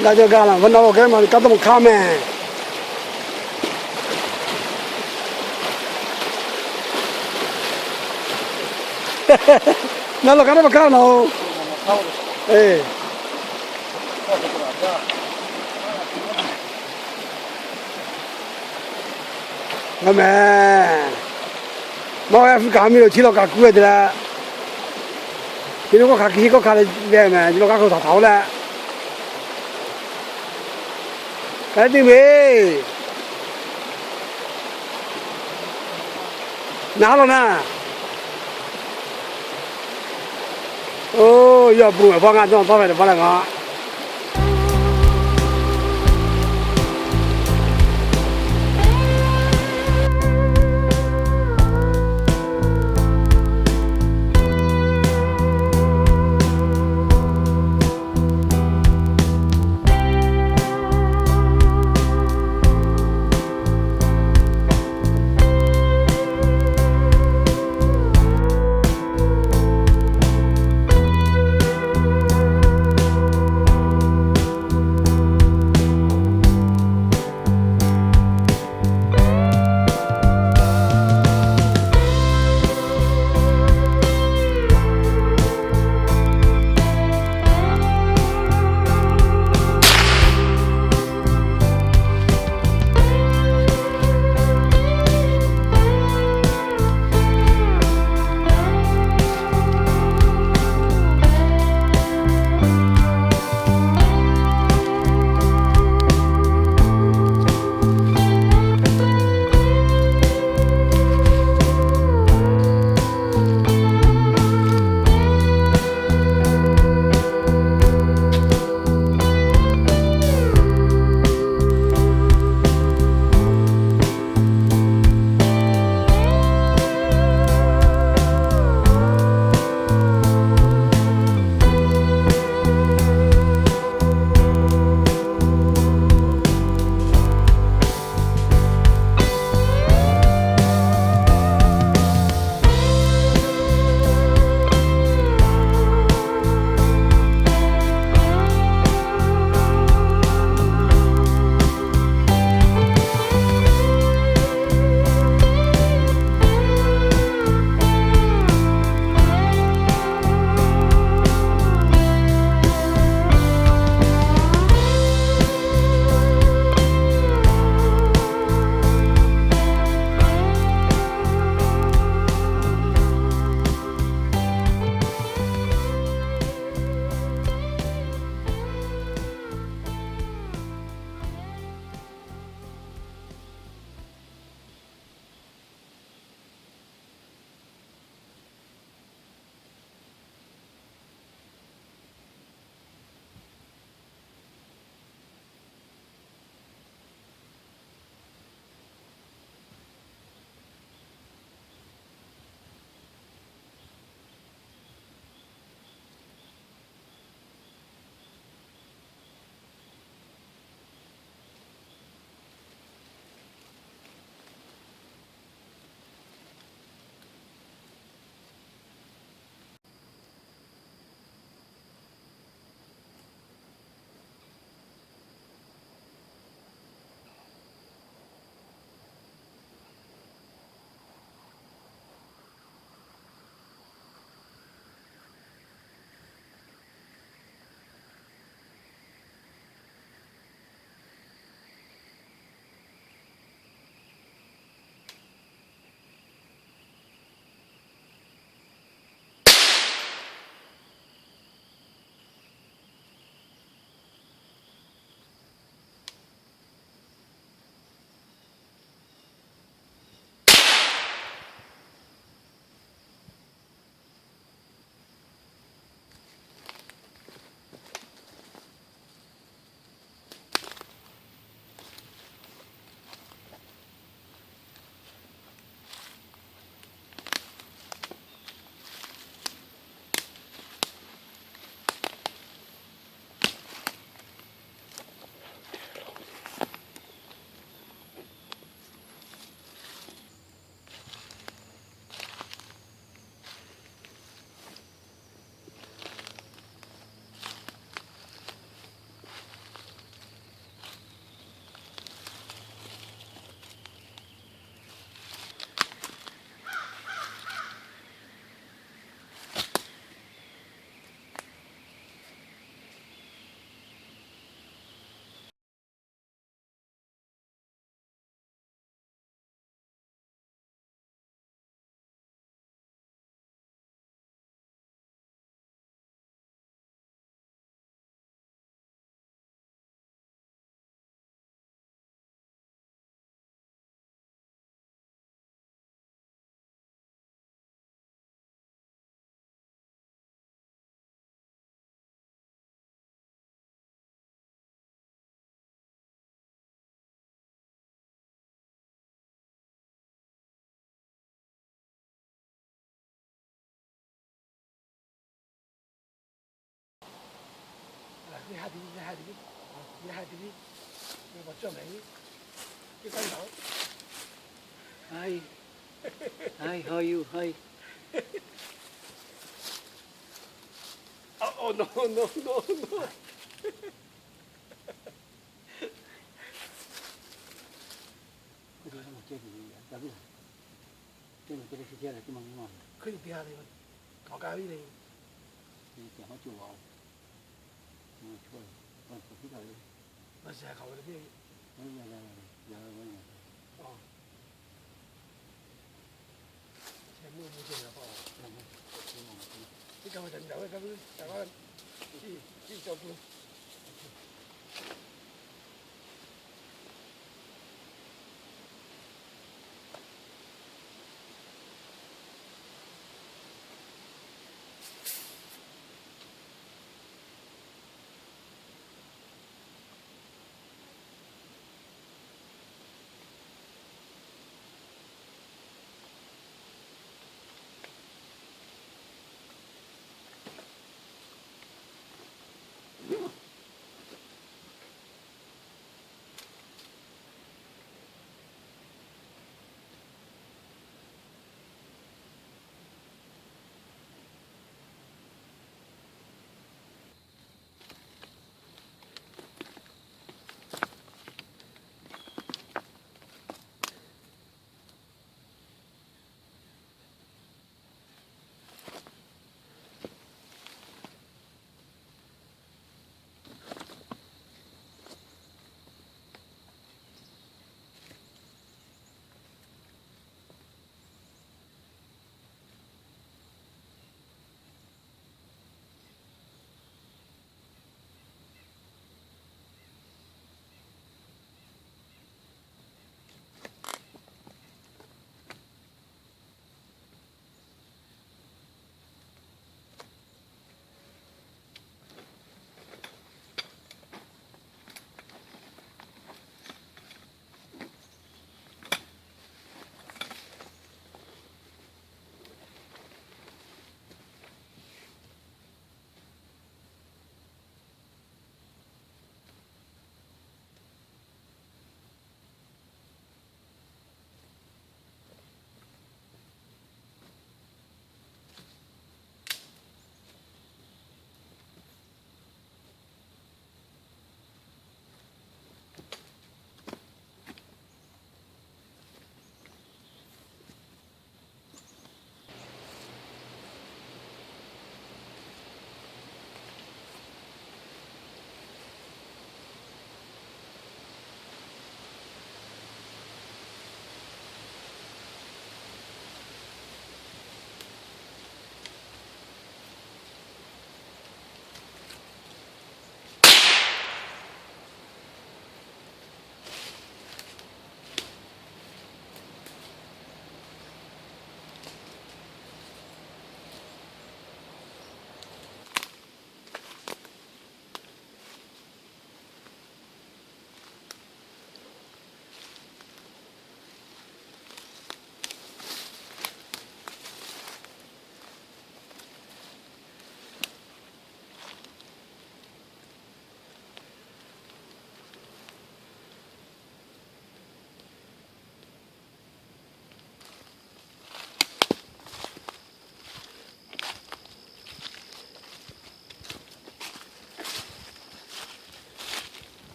Gaˇ jaˇ gaˇ laˬ, vaˇ naˆ lo kehˉ ma kaˉ tawˇ maˬ hk'aˇ mehˍ. Naˬ lo kaˉ tawˇ maˬ hk'aˇ naˬ-oˬ. Ngaˬ mehˍ, maˇ g'a Africa ha mi lo chi law kaꞈ kuˉ ve te leh, chi lo kawˇ hk'aˬ ki heˆ kawˇ hk'aˬ le ve mehˍ, chi law kaꞈ hk'aw htaꞈ htaꞈ-oˬ leh, k'ai teˇ ve, naˬ ha law naˬ. Oˇ, yawˇ pun ve paˇ ngaˇ dawˇ tawˇ ve teꞈ paˇ leh ngaˬ Hi, hi, how are you? Hi. Oh, oh, no, no, no, no.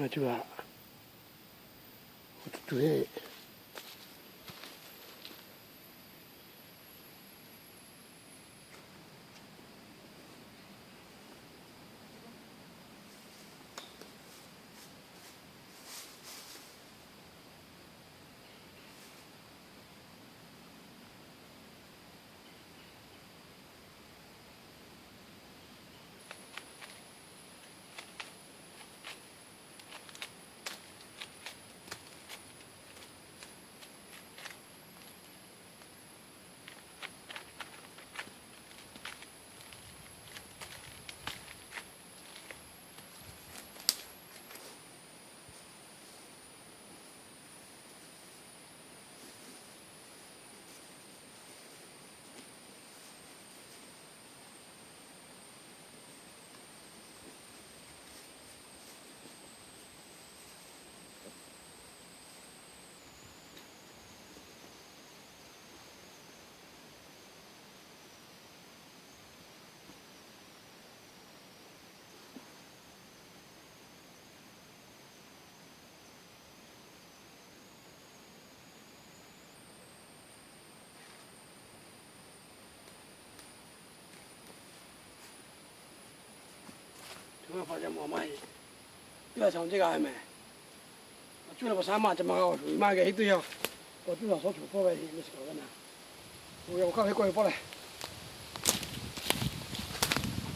Ngaˬ cuˇ aꞈ, oˇ tuˬ tuˬ heˆ. Teˇ g'aˇ shaˍ teˇ g'aˇ mehˍ. Cuˇ leh pa shaˉ maˇ ca maˇ g'a awˬ shuˍ maˇ geh heˆ tuˬ yaˇ. K'awꞈ cuˇ shaˍ shawˉ shuˍ pawˆ ve heˆ mehˍ shiˍ k'awꞈ ve na. Oˬ, yaꞈ k'aw hk'aˇ ve kawˆ ve pawˆ leh.